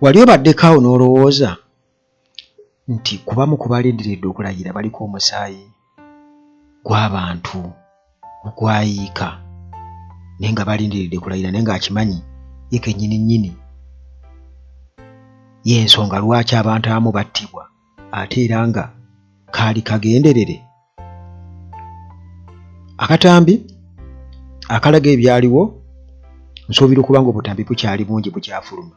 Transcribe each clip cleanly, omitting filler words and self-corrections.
Wali obaddeko awo n'olowooza nti ku bamu ku balindiridde okulayira baliko omusaayi gw'abantu ogwayiika naye nga balindiridde kulayira naye ng'akimanyi ye kennyini nnyini y'ensonga lwaki abantu abamu battibwa ate era nga kaali kagenderere? Akatambi akalaga ebyaliwo nsuubira okuba nga obutambi bukyali bungi bukyafuluma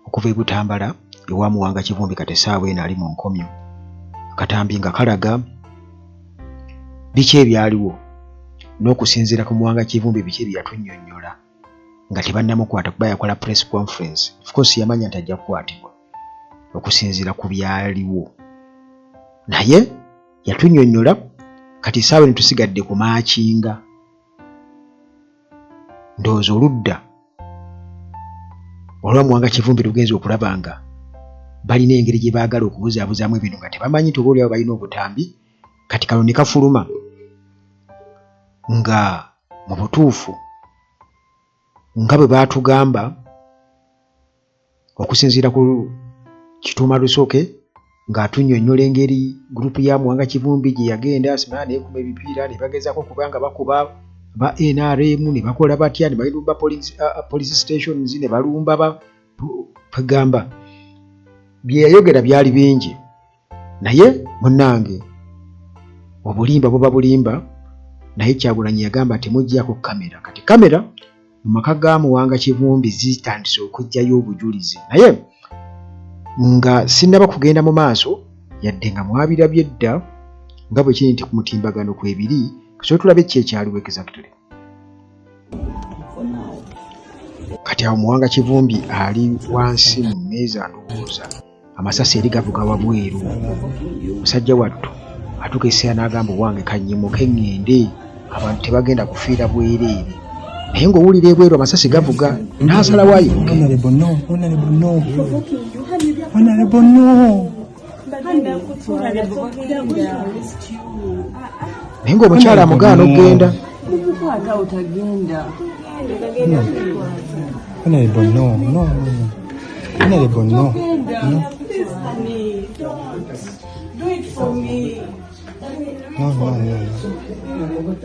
okuva e Butambala ewa Muwanga Kivumbi kati essaawa eno ali mu nkomyo. Akatambi nga kalaga biki ebyaliwo n'okusinziira ku Muwanga Kivumbi biki bye yatunnyonnyola nga tebannamukwata kuba yakola press conference. Of course yamanya nti ajja kukwatibwa okusinziira ku byaliwo naye yatunyonyola kati esaawa eno tusigadde ku maakinga ndowooza oludda olwa Muwanga Kivumbi lugenza okulaba nga balina engeri gye baagala okubuzaabuzaamu ebintu nga tebamanyi nti oba oliawo balina obutambi kati kano ne kafuluma nga mu butuufu nga bwe baatugamba Okusinziira ku Kituuma Rusoke ng'atunnyonnyola engeri gurupu ya Muwanga Kivumbi gye yagenda simanya neekuba ebipiira ne bagezaako okuba nga bakuba ba NRM ne bakola batya ne balumba police stations ne balumba ba kwegamba bye yayogera byali bingi naye munnange obulimba buba bulimba naye Kyagulanyi yagamba temuggyako kamera kati kamera mu maka ga Muwanga Kivumbi zitandise okuggyayo obujulizi naye nga sinnaba kugenda mu maaso yadde nga mwabirabye dda nga bwe kiri nti ku mutimbagano kwebiri kasooke tulabe ki ekyaliwo exactly. Kati awo Muwanga Kivumbi ali wansi mu mmeeza ndowooza amasasi eri gavuga wabweru musajja wattu atuuka ekiseera n'agamba owange kanyimuke ŋŋende abantu tebagenda kufiira bwereere naye ng'owulira ebweru amasasi gavuga n'asalawo ayimuke. Naye ng'omukyala amugaana okugenda. Honorable, no, no, no, no. Honorable, no. No. Do it for me. No, no, no, no.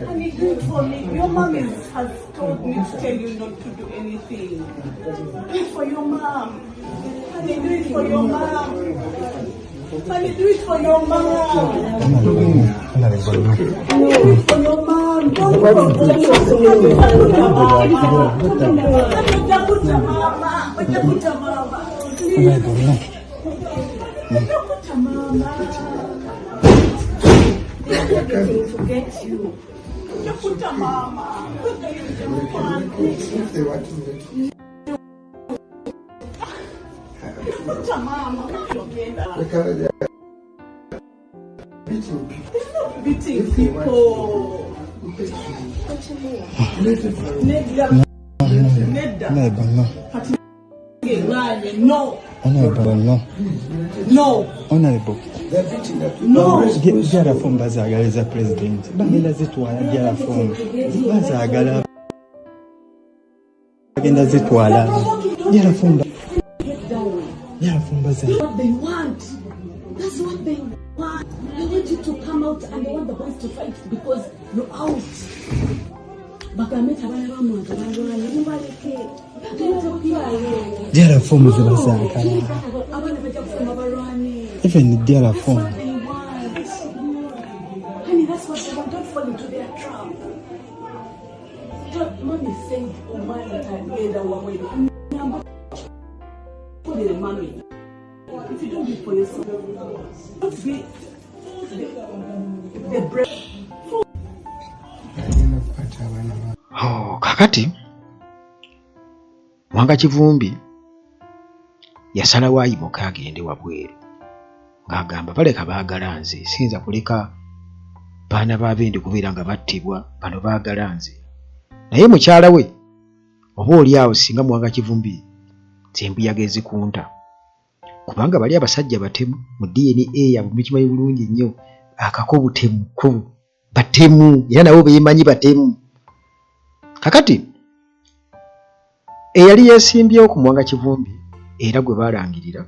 Honey, do it for me. Your mom has told me to tell you not to do anything. Do it for your mom. Honey, do it for your mom. Honey, do it for your mom. Honorable, no. Do it for your mom. Don't mama. Honorable, no. Honorable, no. Honorable, no. No. Honorable. No. Gyala fomu bazaagala eza president. Bagenda zitwala gyala fomu. Bazaagala. Bagenda zitwala. Gyala fomu. Gyala fomu bazaagala. What they want. That's what they want. They want you to come out and they want the boys to fight because you're out. Bagambe nti abaana ba Mwanga balwanye mubaleke. Gyala fomu zebazaagala. Abaana bajja kufuma balwane. Even gyala That's fomu. what they want. Honey, that's what they want. Don't fall into their trap. Don't, mommy said, omwana tagenda wabweru. Ngamba, kolere mommy. If you don't do it for yourself, don't be the bread. Oh, kakati Mwanga Kivumbi yasalawo ayimuke agende wabweru ng'agamba baleka baagala nze siyinza kuleka baana ba bendi kubeera nga battibwa bano baagala nze naye mukyala we oba oli awo singa Muwanga Kivumbi zembuyaga ezikunta kubanga bali abasajja batemu mu DNA yabwe mukimanyi bulungi nnyo akako butemu ko batemu era nabo beemanyi batemu kakati Eyali yeesimbyewo ku Muwanga Kivumbi era gwe baalangirira,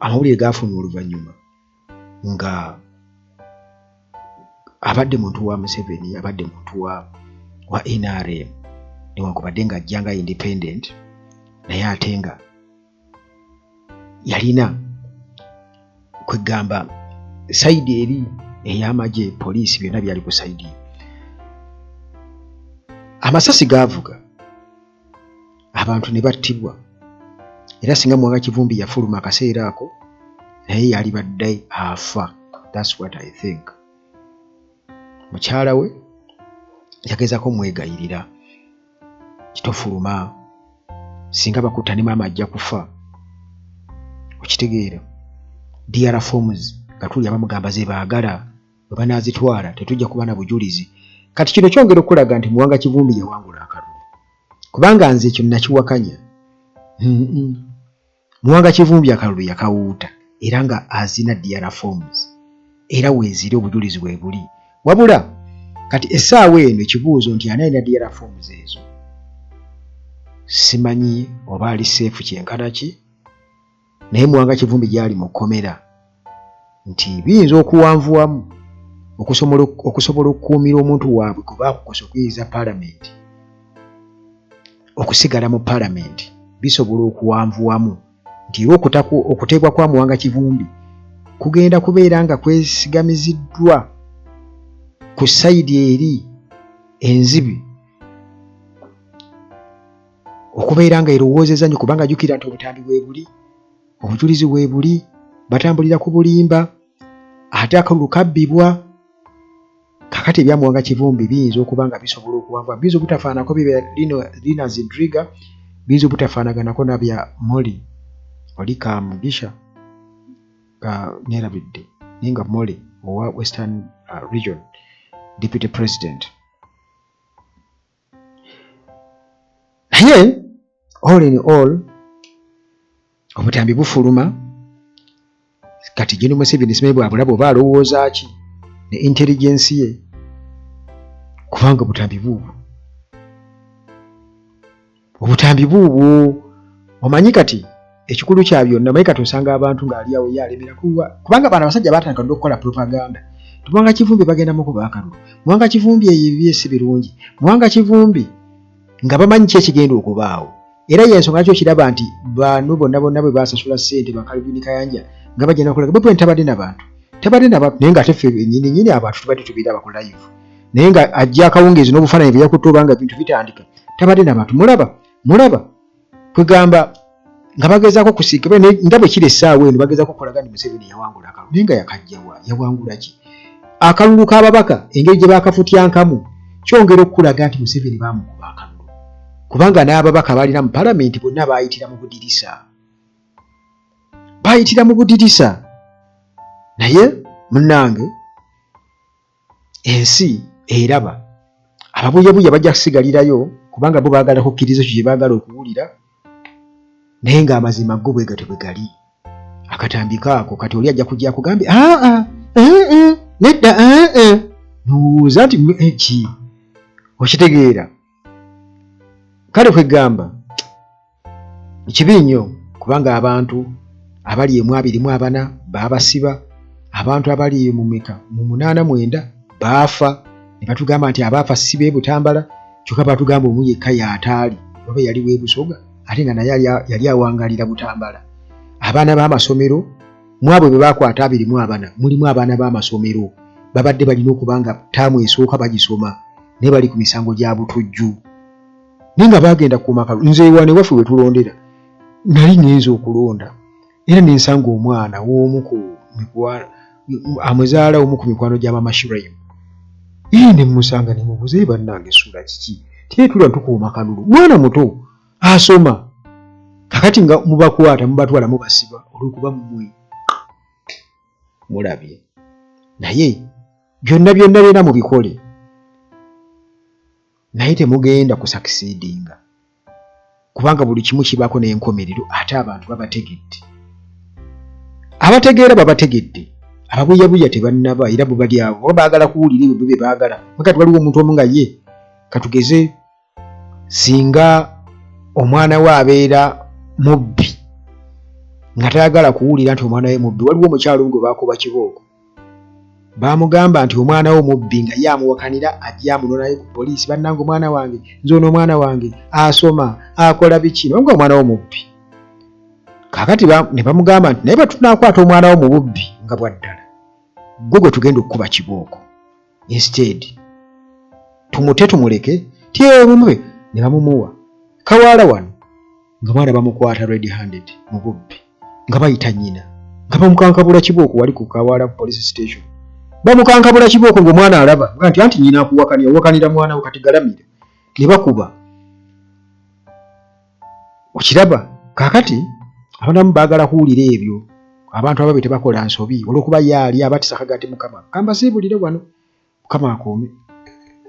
amawulire gaafuluma oluvannyuma nga abadde muntu wa Museveni, abadde muntu wa NRM, newankubadde nga ajja nga independent, naye ate nga yalina kwegamba sayidi eri ey'amagye, poliisi, byonna byali ku sayidi ye. Amasasi gaavuga, abantu ne battibwa, era singa Muwanga Kivumbi yafuluma akaseera ako naye yalibadde afa. That's what I think. Mukyala we yagezaako omwegayirira, kitofuluma, singa bakutta ne maama ajja kufa. Okitegeera? DR forms nga tuli abamugamba ze baagala, bwe banaazitwala tetujja kuba na bujulizi. Kati kino kyongera okulaga nti Muwanga Kivumbi yawangula akalulu, kubanga nze ekyo nakiwakanya. Muwanga Kivumbi akalulu yakawuuta era nga azina DR forms, era weeziri obujulizi weebuli. Wabula kati essaawa eno ekibuuzo nti ani alina DR forms ezo? Simanyi oba ali safe kyenkana ki, naye Muwanga Kivumbi gyali mu kkomera nti biyinza okuwanvuwamu okusobola okukuumira omuntu waabwe gwe baakukosa okuyingiza paalamenti, okusigala mu paalamenti bisobola okuwanvuwamu, nti era okuteebwa kwa Muwanga Kivumbi kugenda kubeera nga kwesigamiziddwa ku sayidi eri enzibi okubeera nga erowoozeza nnyo, kubanga jjukira nti obutambi bwebuli, obujulizi bwebuli, batambulira ku bulimba, ate akalulu kabbibwa. Kakati ebya Muwanga Kivumbi biyinza okuba nga bisobola okuwanvuwa, biyinza obutafaananako bya Lina Zedriga, biyinza obutafaanaganako na bya Molly oli Kamugisha, neerabidde, naye nga Molly owa Western Region Deputy President. Naye all in all obutambi bufuluma. Kati Gen Museveni simanyi bwabulaba oba alowooza ki ne intelligence ye, kubanga obutambi buubwo, obutambi buubwo. Omanyi kati ekikulu kya byonna, omanyi kati osanga abantu ng'ali awo ye alemera kuwa, kubanga bano abasajja baatandika dda okukola propaganda. Muwanga Kivumbi bagenda mukuba akalulu, Muwanga Kivumbi eyo ebibye si birungi, Muwanga Kivumbi, nga bamanyi ki ekigenda okubaawo. Era y'ensonga lwaki okiraba nti bano bonna bonna bwe basasula ssente ba Calvin Kayanja nga bajja nakulaga Bobi Wine tabadde na bantu, tabadde na bantu, naye ng'ate ffe bennyini nnyini abantu tubadde tubiraba ku live, naye nga ajja akawungeezi n'obufaananyi bwe yakutte oba nga ebintu bitandika, tabadde na bantu. Mulaba, mulaba kwegamba nga bagezaako kusiika nga bwe kiri essaawa eno, bagezaako okulaga nti Museveni yawangula akalulu, naye nga yakajjawa? Yawangula ki? Akalulu k'ababaka engeri gye baakafutyankamu kyongera okukulaga nti Museveni baamukuba akalulu, kubanga n'ababaka baalina mu palamenti bonna baayitira mu budirisa, baayitira mu budirisa. Naye munnange, ensi eraba ababuyabuya bajja kusigalirayo, kubanga bo baagala kukkiriza ekyo kye baagala okuwulira, naye ng'amazima go bwe gatyo bwe gali. Akatambi kaako kati oli ajja kujja akugambye aa nedda, aa nowooza nti ki okitegeera. Kale kwegamba kibi nnyo, kubanga abantu abali emu 24 baabasiba, abantu abali mu meka mu munaana mwenda baafa, ne batugamba nti abaafa si b'e Butambala, kyokka batugamba omu yekka y'ataali, oba yali w'e Busoga, ate nga naye yali awangalira Butambala. Abaana b'amasomero mu abo be baakwata 24 mulimu abaana b'amasomero, babadde balina okuba nga ttaamu esooka bagisoma, naye bali ku misango gya butujju, naye nga baagenda kukuuma akalulu. Nze wano ewaffe we tulondera nali ngenze okulonda era ne nsanga omwana w'omu ku mikwano, amuzaala omu ku mikwano gya Maama Shiraim, ee ne mmusanga ne mubuuza, ee bannange sula kiki? Tiye tula tukuuma kalulu, mwana muto asoma. Kakati nga mubakwata mubatwala mubasiba olw'okuba mmwe mulabye, naye byonna byonna byonna mubikole, naye temugenda kusakisidinga, kubanga buli kimu kibaako n'enkomerero. Ate abantu babategedde, abategeera babategedde, ababuyabuya tebannaba, era bo bali awo oba baagala kuwulira ebyo bye baagala. Kati waliwo omuntu omu nga ye Katugeze singa omwana we abeera mubbi nga tayagala kuwulira nti omwana we mubbi. Waliwo omukyalo gwe baakuba kibooko, baamugamba nti omwana wo mubbi, nga ye amuwakanira ajja amunonayo ku poliisi, bannange omwana wange nze ono omwana wange asoma akola biki, nga omwana wo mubbi. Kaakati ne bamugamba nti naye bwe tunaakwata omwana wo mu bubbi nga bwaddala, gwe gwe tugenda okukuba kibooko, instead tumute tumuleke tyemumube. Ne bamumuwa kawaala wano nga mwana bamukwata red handed mu bubbi, nga bayita nnyina nga bamukankabula kibooko wali ku Kawaala Police Station. Bamukankabula kibooko ng'omwana alaba nga nti anti nnyina akuwakanira, owakanira mwana we, kati galamira. Ne bakuba, okiraba. Kaakati abanamu baagala kuwulira ebyo. Abantu ababi tebakola nsobi olw'okuba ye ali abatisa. Kagati Mukama kambasiibulire wano, Mukama akuume.